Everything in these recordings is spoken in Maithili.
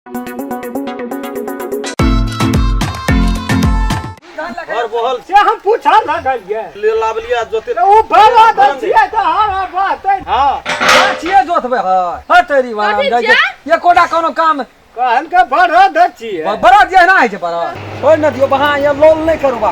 घर बहल से हम पूछा लगलियै ले लाबलिया जोते तऽ ओ बड़ा दै छियै तऽ हर हर बहतै। हां छियै जोतबै है हट तेरी वाला कथी जाइ छै एकोटा कोनो काम कहलकै बड़ा दै छियै। बड़ा जे ना होइ छै बड़ा छोड़ि न दियौ बहा ये लोल नहि करू बा।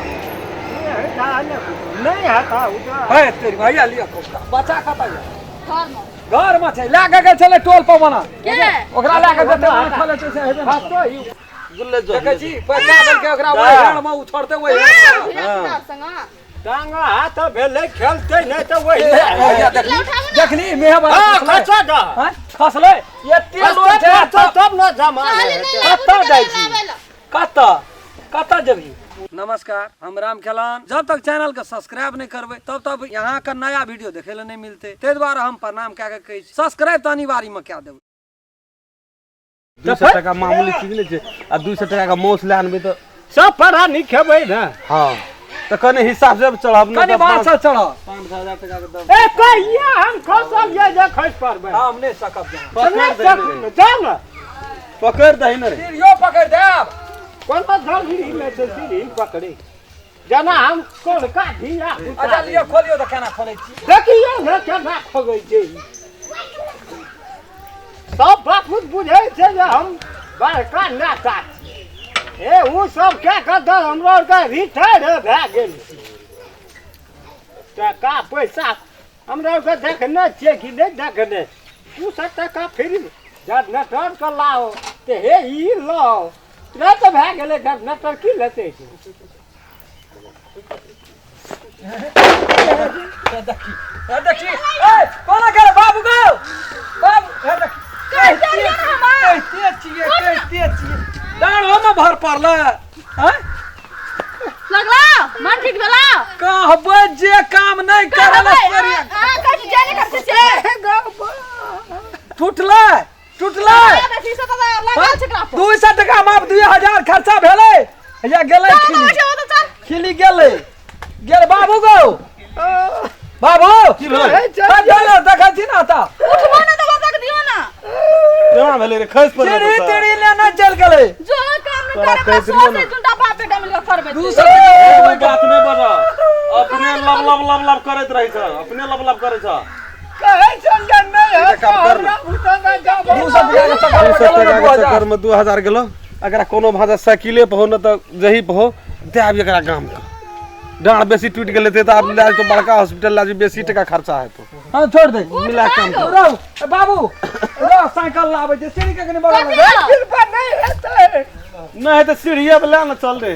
नहि हेता ओ तऽ। है तेरी भैया लिअ बच्चा कतऽ यऽ? घर में। घर में छै लए के गेल छलै टोल पर बना के? ओकरा लए के जेतै वहाँ खोले छै से हेबे ने करतै। गुल्ले जो देखै छी पैसा देलकै ओकरा ओहि हेड़ में ओ छोड़तै ओहि हेड़ में। धिया संग टांग हाथ भेलै खेलतै नहि तऽ वही भैया देखली देखली मेह बड़ा हँ खसलै। खसा दह। हँ, खसलै एते लोक छै खसतै तब ने जमा कहली हेतै। नहि लाबू कतऽ तऽ जाइ केना छी? लाबै लए? कतऽ कतऽ जेबही? नमस्कार, हम राम खेलान। जब तक चैनल के सब्सक्राइब नहीं करबै तब तक यहाँ के नया वीडियो देखे ले नहीं मिलते, ताहि दुआरे हम प्रणाम कए के कहै छी सब्सक्राइब तऽ अनिवार्य में कए देबै। 200 टका मामूली चीज नहि छै आ 200 टका के मांस लए आनबै तऽ सब पढ़ा खेबै ने। हँ तऽ कनि हिसाब से चढ़ब ने। कनि बात से चढ़। 5000 टका के दब। ए कहिया हम खसल ये जे खसि पड़बै? हम नहि सकब जहाँ। पकड़ दही ने। जाउ ने। पकड़ दही ने रे। सीढ़ियो पकड़ देब। कोनो जरूरी नहि छै सीढ़ी पकड़े, जेना हम कोलका धिया। अच्छा लिअ, खोलियौ तऽ केना खोलै छी देखियौ ने केना खोलै छै ई। सब बापूत बुझै छै जे हम बड़का नेता छी। हे ओ सब कए कऽ तऽ हमरो आरके रिटायर भए गेल छी। टका पैसा हमरा आरके देखने छियै कि नहि देखने? ओ सब टका फिर जनरेटर के लाओ तऽ हे ई लाओ, तुरंत भए गेलै। जनरेटर की लेतै? देखी देखी, ए कोना गेल बाबू गो बाबू, हे देखी। कहिते छियै कहिते छियै, डाँड़ो में भर पड़लै हैं। लगला मन ठीक भेला? कहबै जे काम नहि करल। अहाँ कहै छी जे नहि करतै से। टूटलै टूटलै। देखी से तऽ लागल छै एकरा पर। 200 टका माप 2000 खर्चा भेलै या गेलै। चल, खिली चल, चल, चल। खिली गेलै गेल। बाबू गो बाबू, की भेलै? चल देखै छी ने तऽ। उठबो ने तऽ बतक दियो ना। केना भेलै रे? खसि पड़लै? सीढ़ी तऽ तीढ़ी लेने चलि गेलै। जो काम नहि तोरा करे कहि बला देलियौ सोच ने। दुनटा बाप बेटा मिलके करबै। 200 टका कोइ बात नहि बजऽ, अपने लब लब लब लब करैत रहै छ, अपने लब लब करै छ। कहै छल जे नहि एकटा हेतै काम कर ने। हमरा बुते जाबो। 200 टका के चक्कर में 200 गेलै टका ने के 2000 चक्कर में 2000 गेलो। अगर कोनो भाषा साइकिले पर हो न तऽ जही पर हो दे आबि एकरा गाम के। डाँड़ बेसी टूटि गेलै तऽ आब लए जेतौ बड़का हॉस्पिटल लए जेबही, बेसी टका खर्चा हेतौ। हाँ छोड़ दे। मिला काम कर। रहो ए बाबू रहो, साइकिल लाबै छै सीढ़ी के कनि बगल में। साइकिल पर नहि हेतै। नहि तऽ सीढ़िए पर लए ने चल रे।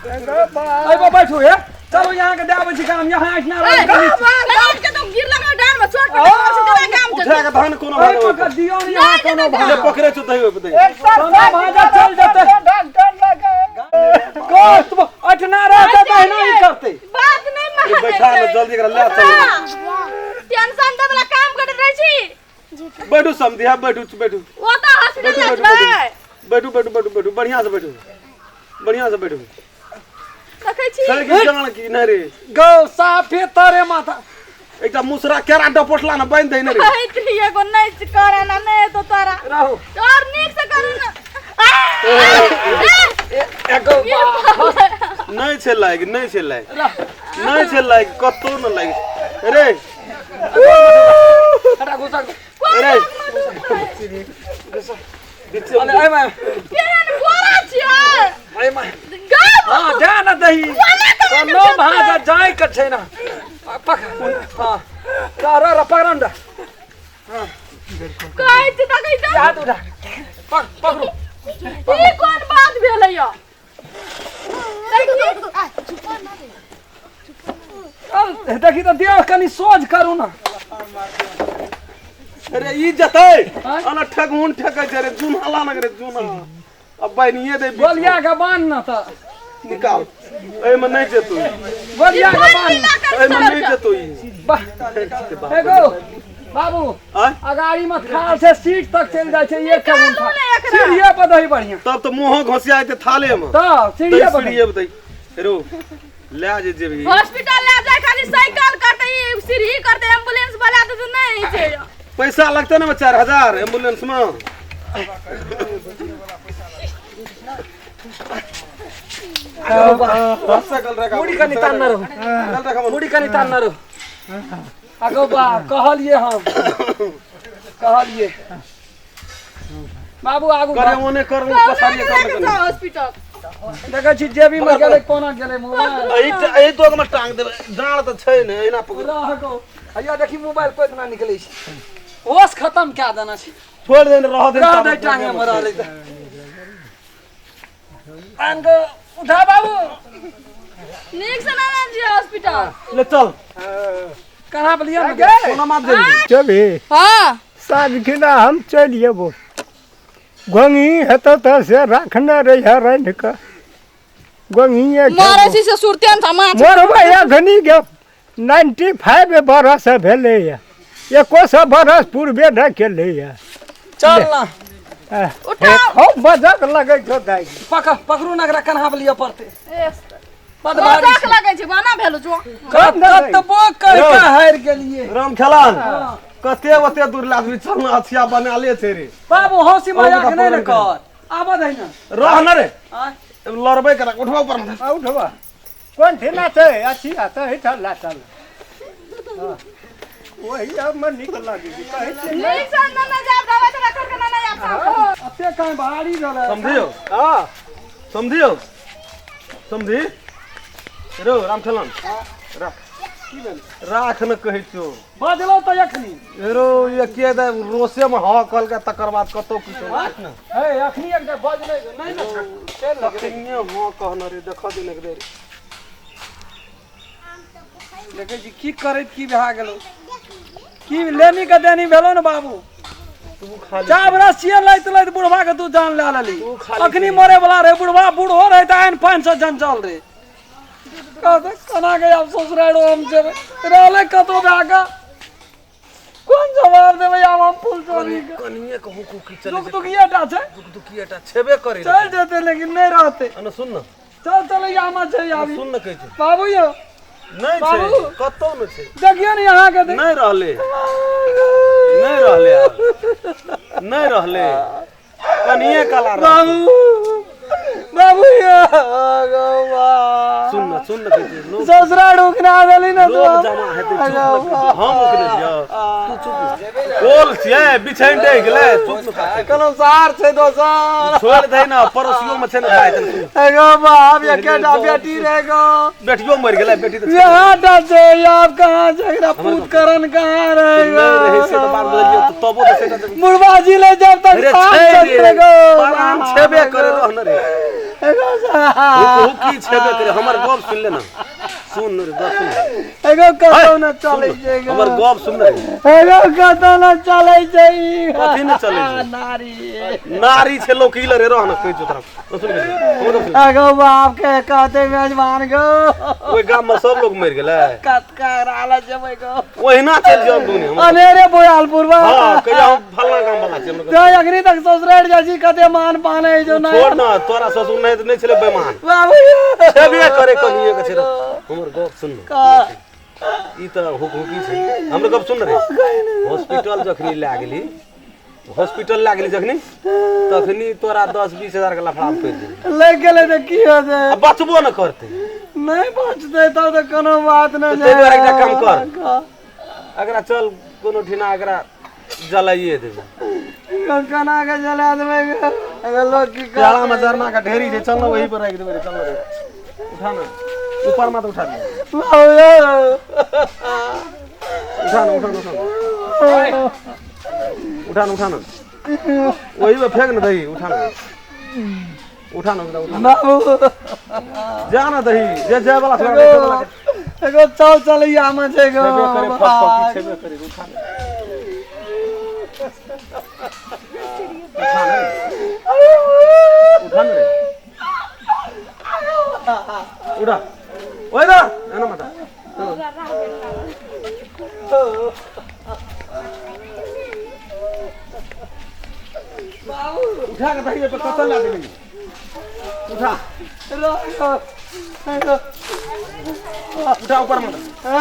अइ पर बैठू। हे चलू, यहाँ के दे आबै छी काम यहाँ एहिना रहै। उठ के तो गिर लगा डांड में चोट पर हॉस्पिटल काम उठा चलतै। के धान कोनो अइ भागे पकड़ दियौ ने यहाँ कोनो जे भागे। पकड़े छौ तही ओहि पर दही। कोनो भागे चल जेतै। डॉक्टर लगे कष्ट अठना रहतै तऽ एहिना ही करतै। बात नहि मानै। बैठा ने जल्दी, एकरा लए चल। टेंशन दे वाला काम करैत रहै छी। बैठू समधिया, बैठू बैठू। ओ तऽ हॉस्पिटल बैठू लए बैठू। जेबै। बैठू बैठू बैठू बैठू, बढ़िआँ से बैठू, बढ़िआँ से बैठू। देखै छी छै कि जान की नहि रे? गौ साफे तरे माथा। एकटा मुसरा केरा डपोटला ने बान्हि दही ने रे। कहैत रहियै एगो नहि करे ना, नहि हेतौ तोरा। रहू और नीक से करू ना। एगो नहि छै लाग, नहि छै लाग, नहि छै लाग, कतौ न लाग रे। हटा घुसा रे अरे एहिमे केहन गोरा छियै एहिमे गाब। हाँ दे न दही। कोनो भाजा जाय के छै ना पकड़। हाँ रह रह, पकड़ न। कहै छी तऽ कहै छी। हाथ उठा, पकड़ पकड़ू। ई कोन बात भेलै यौ? चल देखी तऽ देह कनि सोझ करू ना। अरे ई जतै अना ठेकहुन ठेकै छै रे, जूना लानक रे जूना, अब बान्हिए दे बीच में। गोलिया के बान्ह न तऽ। निकाल, एहिमे नहि जेतौ ई। गोलिया के बान्ह। एहिमे नहि जेतौ ई। वाह एगो बाबू आँय? अगाड़ी में खाल से सीट तक चलि जाइ छै एक निकालू उठा ने एकरा। सीढ़िए पर दही बढ़िया। तब तऽ मुँहो घोसिया जेतै थाले में। तऽ सीढ़िए पर दही। सीढ़िए पर दही रो लए जे जेबही। हॉस्पिटल लए जाय खाली साइकिल करतै, ई सीढ़ी करतै, एम्बुलेंस वाला तऽ नहि छै। पैसा लगतै ने 4000 एम्बुलेंस में। मुड़ी कनी तान न रहू, मुड़ी कनी तान न रहू। आगो बा कहलिए, हम कहलिए बाबू आगू करे ओने कर पसारिए कर। हॉस्पिटल देखै छी जेबी में गेलै, कोना गेलै मोबाइल। एहि एहि दोग में टांग देबै, डाँड़ तऽ छै ने एना पकड़ रह गो। हैया देखी मोबाइल कोइ ना निकलै छै, होश खत्म कए देना छै। छोड़ दे, रह दे। रह दे, टांगे में रहलै तऽ आन गो। उठा बाबू। नीक से ना जी हॉस्पिटल। ले चल। कहाँ पर लिया ने? कोना मात देली। चबी। हां। साँझ खिना हम चलि अयबो, गोंगी हेतौ तऽ से राखने रहिहे, रान्हि कऽ गोंगिए। मारै छी से सुरतेन था माछ। मोरबा एखनी के 95 बरस भेलैए, 100 बरस पूर्वे नहि केलैए। चल ना। उठाओ। खूब मजाक लगै छौ दाइ। पकड़, पकड़ू ना, एकरा कन्हा पर लिअ पड़तै। बड भारी मजाक छै। लगै छै, बाना भेलो जो। कतबो कहि कऽ हारि गेलियै। राम खेलान, कते ओते दूर लादमी, चल ना, अथिया बना ले छै रे। बाबू, हौसी मजाक ओकरा नहि ने पकड़। कर, आबऽ दही ने। रह न रे। आँय? लड़बै कर, उठबा ऊपर में। आ, उठबा कोन ठिना छै? अथी आ तऽ एहिठाम ला चल। हाँ। वही हम नीक लगै छै, कहै छियै ने। नीक से ना ना जाब, दवाई तवा कर के ना ना जाब साहब। अते काहे भारी भेलै? समझियो। हाँ। समझियो, समझी रो राम खेलान, राख राख न कहै छियौ। बजलौ तऽ एखनी। रो ये के दे रोसे में हवा कहलकै, तकर बाद कतौ किछो राख न। हे, एखनी एक बजलै नहि ने, चलि ने गेलै। तखनिये हँ कहने रे, देख दिन एक बेर। देखै छी की करैत की भए गेलौ, की लेनी के देनी भेलौ ने बाबू। तू खाली चार बरस छियै, लैत लैत बुढ़वा के तू जान लए लेली। तू खाली। अखनी मरे वाला रहे बुढ़वा, बूढ़ो रहे तऽ आनि पानि से जंजाल रे। कहतै केना के आब ससुराइरो हम जेबै, रहलै कतौ भए कऽ, कोन जवाब देबै आब हम फूल चोरी के? कनिये कहूँ कुकी चले। दुख दुखिए टा छै। दुख दुखिए टा छेबे करे। चलि जेतै लेकिन नहि रहतै। अने सुन न। चल चल, आमा छै आबी। सुन न कहै छै। बाबू यौ। नहि छै। बाबू। कतौ नहि छै। देखियौ ने अहाँके नहि रहलै, नहि रहलै आब। नहि रहलै, कनिये काला रहतै। बाबू, बाबू यौ गौवा। सुन न, सुन न कहै छै लोग ससुरा रुकना देली ने तू। लोग जमा हेतै, चुप न कहै छै। हम उकने छियै, तू चुप। कोल छियै, बिछैन डहि गेलै, चुप न कहै छै। कलम सार छै दोसर। छोड़ दे न, पड़ोसियो में छै ने भाय तन। एगो बाप, एकेटा बेटी रहे गो। बेटियो मरि गेलै, बेटी तऽ यहाँ टा छै, आब कहाँ छै एकरा पूत करण, कहाँ रहेगा? नहि रहै से तऽ बात बदलियौ तऽ तबो तऽ सेटा तऽ मुरबा जी ले जब तक रे सांस छै चलते रे गो। परान छेबे करे, रह न रे। एगो हुकी छेबे करे, हमर गप सुन ले न, सुन न रे, गप सुन। एगो कतौ न चलै छै गो। हमर गप सुन न रे। एगो कतौ न चलै छै ई। कथी न चलै छै? नारी। नारी छै लौकील रे, रह न कहै छौ तोरा, सुन के, हमर गप सुन। एगो बाप के कहते मेजबान गो। ओहि गाम में सब लोग मरि गेलै। कत कराला जेबै गो? ओहिना चलि जाउ दुनिया हमर। अनेरे बोयालपुर बा। हाँ, कहिया हम फलना गाम वाला छियै, हमर तो अखनी तक ससुराल जाइ छी, कते मान पान है जो छोड़ नहीं न, तोरा ससुर नहीं नहि छलै बेमान। बाबू। छेबे करे, कनिए के छै रे। हमर गप सुन न। का? ई तऽ हुक हुकी छै, हमर गप सुन न रे। हॉस्पिटल जखनी लए गेली, हॉस्पिटल लए गेली जखनी, तखनी तोरा 10-20 हजार के लफड़ा पड़ि जेतै। लागि गेलै तऽ की होतै? आ बचबो न करतै। नहि बचतै तब तऽ कोनो बात नहि। तऽ ताहि दुआरे एकटा काम कर। एकरा चल कोनो ठिना एकरा जलाइए देबै। केना के जला देबै अगर लोग की प्याला में जरना के ढेरी छै, चल न वही पर राखि देबै रे, चल न रे, उठा न ऊपर मत उठा दे। बाबू यौ। उठा न, उठा न, उठा न, उठा न, उठा न, वही पे फेंक न दही, उठा न, उठा न, उठा न। बाबू। जा न दही, जे जाय वाला छै, जाय वाला के। एगो चल चल, आमा छै गो। छेबे करे, फक फकी छेबे करे, उठा न, उठा न रे, उठा न रे, उठा, ओए दा एना मत। बाबू। उठा के दही पे कतऽ ला देबी? उठा। एगो उठा ऊपर मत।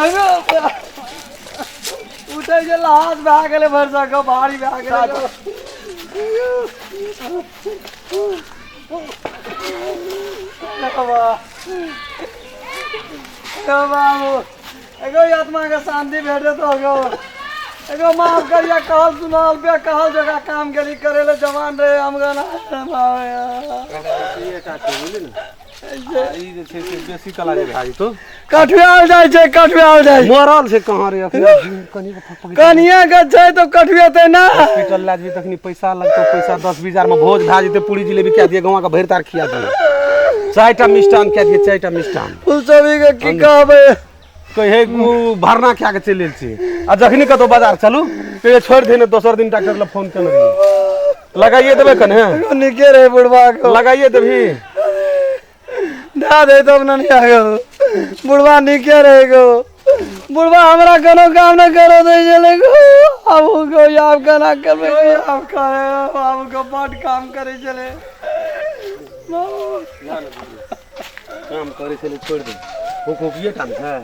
एगो उठै जे लहास भए गेलै, भरिसक भारी भए गेलै। बाबू एगो आत्मा के शांति भेटे तो गो एगो माफ करिया कहल सुनाल बे कहल जगह काम गेली करे ले जवान रहे हम गाना ई जे छै से बेसी कला जे भए जेतौ कठुआल जाइ छै कठुआल जाइ छै। मरल छै कहाँ रे अखनी कनी के फक कनिया के छै तो कठुएते ना हॉस्पिटल लए जेबही तखनी पैसा लगतौ पैसा 10-20 हजार में भोज भए जेतै पूरी जिलेबी खिया दिए गाँव के भरि तार खिया दिए 4टा मिष्टान खिया दिए 4टा मिष्टान फुलसबी के की कहबै कहे भरना खिया के चलि आयल छी आ जखनी कतौ बाजार चलू कहियो छोड़ि दे ने दोसर दिन डॉक्टर लग फोन केने रहियै लगाइए देबै कने एगो निके रहे बुढ़वा के लगाइए देबही दे दे तब ना नहीं आगो बुढ़वा निके रहे गो बुढ़वा हमरा कोनो काम न करो दे चले गो अब गो आब केना करबै आब करे बाबू के बड काम करे चले काम करै छलै छोड़ि दे हुक टा ने छै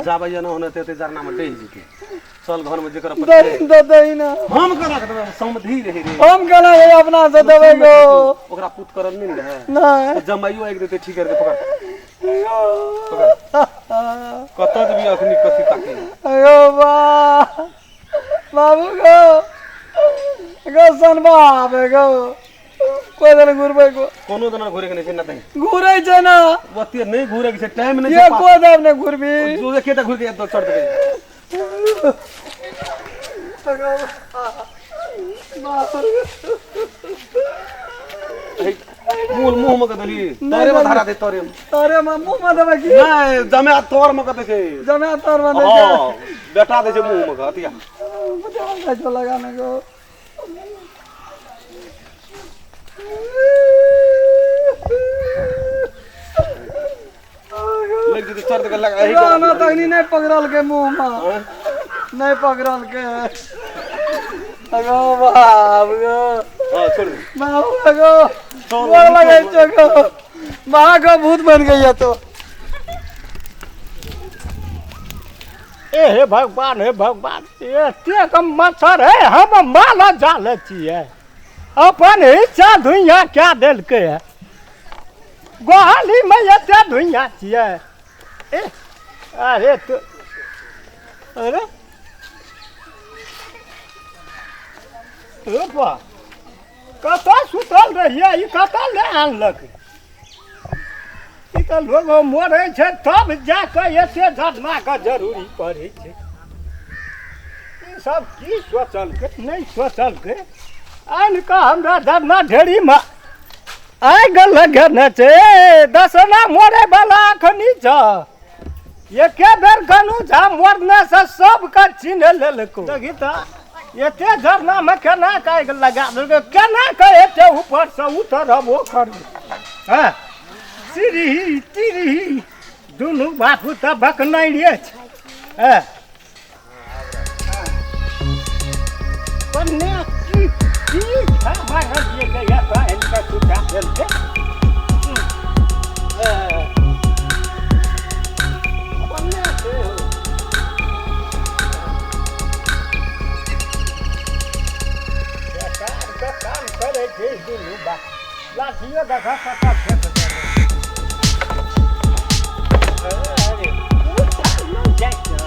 जाबैया ना होने ते जरना में डहि जेतै चल घर में जेकर अपन दही दे दही ना हम केना के देबै समधी रहै रे हम केना हे अपना से देबै गो ओकरा पुत करल नहि ने रहै नहीं जमाइयो आबि देतै ठीक करके पकड़ कतऽ जेबही अखनी कथी ताकै अयो बा बाबू गो गो सनबा आबे गो कोई दिन घुरबै गो कोनो दिना घुरे के नहि छै ना दही घुरै छै ना ओते नहि घुरे के छै टाइम नहि ये छै को दाब ने घुरबी जो एके टा घुर के चढ़ देबै मूल मुँह में के देली तोरे में धरा दे तोरे में अरे मां मुंह में देबै की नहि जमे तोर में के दै छै जमे तोर में दै हँ बेटा दै छै मुँह में के अथिया छै जो लगाने गो लागि जेतै चढ़ देबै लगा एही ना ना तखनी नहीं पकड़ल के मुंह में नहीं पकड़ल के अगो बाप गो हँ छोड़ दे बाबू अगो गोर लगे छो गो माँ को भूत बन गई है तो ए हे भगवान हे भगवान एतेक मच्छर है हम माल जाल छियै अपन हिस्सा धुइयाँ कए देलकै है गोहालीमे एते धुइयाँ छियै ए अरे तो अरे रुपा कतऽ सुतल रहियै ई कतऽ लए आनलक ई तऽ लोग मरै छै तब जा कऽ एते झटनाके जरूरी पड़ै छै ई सब की सोचलकै नहि सोचलकै आनि कऽ हमरा झरना ढेरीमे आगि लगेने छै दसना मरै वाला अखनी छ एके बेर गनु झा मरने से सबके चिन्ह लेलको देखी तऽ एते झरनामे केना कऽ आगि लगा देलकै केना कऽ एते ऊपरसँ उतरबो करबै हँ सीढ़ी तिरही दुनू बापू तऽ बकनैरे छै हँ कन्या की की मांगलियै के एतऽ आनि कऽ सुता देलकै कन्या छै हौ। बेकार के काम करै छै दुनू बाप लाठियो देखऽ कतऽ फेक देलकै। अरे, नहि जाइ छै।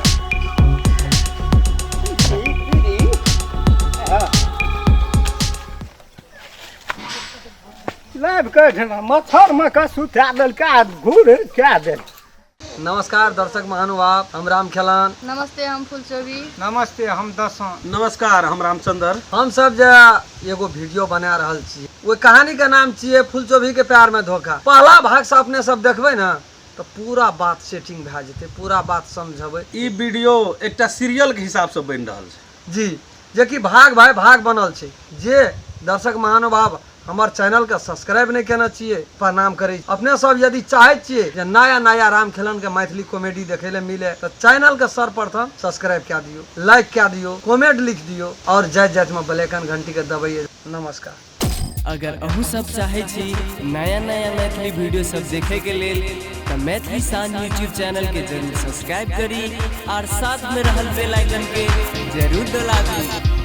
लाबि कऽ एहिठिना मच्छरमे कऽ सुता देलकै आ घूर कए देल। नमस्कार दर्शक महानुभाव, हम राम खेलान। नमस्ते, हम फुलचोबी। नमस्ते, हम दसों। नमस्कार, हम रामचंद्र। हम सब जे एगो वीडियो बना रहल छी ओहि कहानी के नाम छियै फुलचोभी के प्यार में धोखा। पहला भाग से अपने सब देखबै ने तऽ पूरा बात सेटिंग भए जेतै, पूरा बात समझबै। ई वीडियो एकटा सीरियल के हिसाब से बनि रहल छै जी, जेकि भाग भाई भाग बनल छै। जे दर्शक महानुभाव हमर चैनल के सब्सक्राइब नहीं केने छियै, प्रणाम करै छी। अपने सब यदि चाहै छियै जे नया नया राम खेलन के मैथिली कॉमेडी देखै ले मिले तऽ चैनल के सर्वप्रथम सब्सक्राइब कए दियौ, लाइक कए दियौ, कमेंट लिख दियौ और जाइत जाइत में बेल आइकन घंटी के दबैयै। नमस्कार। अगर अहूँ सब चाहै छी नया नया मैथिली वीडियो सब देखे के लेल तऽ मैथिली शान यूट्यूब चैनल के जरूर सब्सक्राइब करी और साथ में रहल बेल आइकन के जरूर दबाबी।